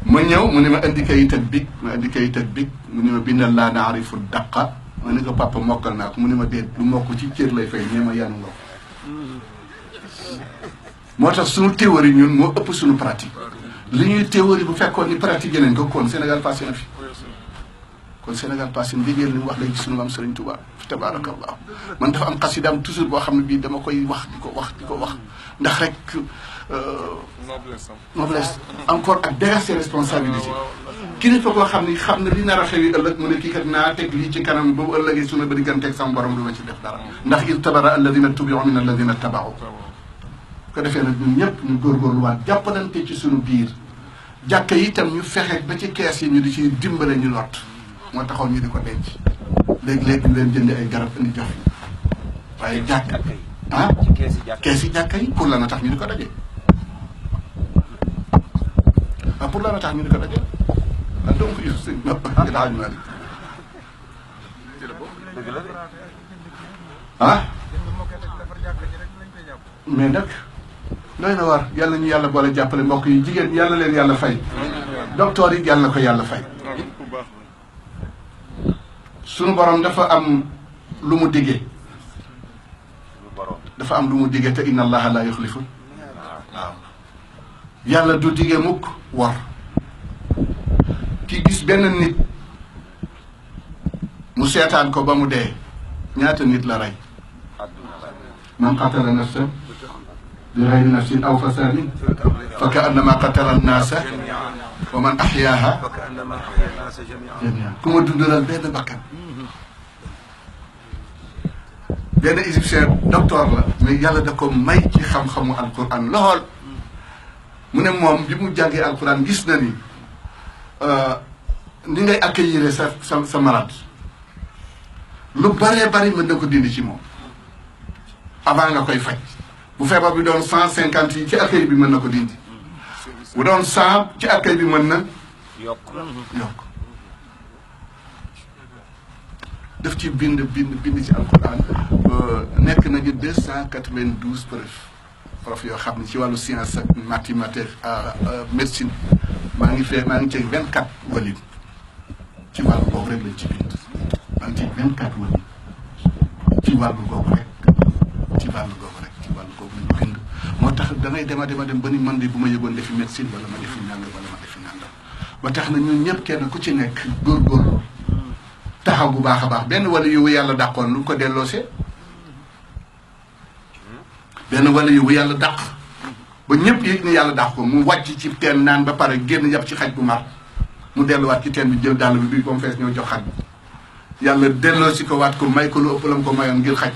ma ñëw mu ne ma indi kayit ak big ma indi kayit ak big mu ne ma bindal laa naarifu daqa ma ne ko papa mokkal naa ko mu ne ma déet lu mokk ci cër lay fay ne ma yanu nga ko moo tax suñu théorie ñun moo ëpp suñu pratique li ñuy théorie bu fekkoon ni pratique nañ ko kon Sénégal passé na fi kon Sénégal passé na liggéey li mu wax léegi suñu maam Serigne Touba tabarakallah man dafa am xasidaam toujours boo xam ne bii dama koy wax di ko wax ndax rek noblesse encore ak dégager responsabilité kilifa koo xam ni xam na li nar a xewi ëllëg mu ne kii kat naa teg lii ci kanam boobu ëllëgee su ma bëri ganteeg sama borom du ma ci def dara ndax il tabara alladina tubiu min alladina tabaau ko defee nag ñun ñëpp ñu góorgóorluwaat jàppalante ci suñu biir jàkka yi itam ñu fexe ba ci kees yi ñu di ci dimbale ñu lot moo taxoon ñu di ko denc léegi-léegi ñu leen jënd ay garab indi jox waaye jàkka ah kees yi jàkka yi pour la na tax ñu di ko daje ah pour la na tax ñu di ko daje ah donc il faut daaj Malick ah mais nag doy na war yàlla ñu yàlla boole jàppale mbokk yi jigéen yàlla leen yàlla fay docteur yi yàlla na ko yàlla fay sunu borom dafa am lu mu diggee dafa am lu mu diggee te inna allaha la yuxlifu waaw yàlla du diggee mukk war ki gis benn nit mu seetaan ko ba mu dee ñaata nit la rey man qatala nafsan bi ghayri nafsin aw fasadin fa ka annama qatala annaasa wa man ahyaaha jamii'an ku ma dundalal benn bakkan benn égyptien docteur la mais yàlla da ko may ci xam-xamu alquran lool mu ne moom bi mu jàngee alquran gis na ni ni ngay accueillir sa malade lu bëree bëri mën na ko dindi ci moom avant nga koy faj bu feebar bi doon 150 yi ci accueil bi mën na ko dindi bu doon 100 ci accueil bi mën na yokk daf ci bind ci alquran nekk nañu 292 prof yoo xam ne ci wàllu science ak mathématique médecine maa ngi ci 24 walim ci wàllu boobu rek lañ ci bind maa ngi ci 24 walim ci wàllu googu rek ci wàllu googu lañu bind moo tax damay dem ba ni man de bu ma yëgoon defi médecine wala ma defi nangam wala ma defi nangam ba tax na ñun ñëpp kenn ku ci nekk góorgóorlu taxaw bu baax a baax benn wala yu yàlla dàqoon lu ko delloosee benn wala yu yàlla dàq ba ñëpp yëg ni yàlla dàq ko mu wàcc ci teen naan ba pare génn yàpp ci xaj bu mar mu delluwaat ci teen bi jël dàll bi comme fees ñëw jox xaj bi yàlla delloosi ko waat ko may ko lu ëpp la mu ko mayoon ngir xaj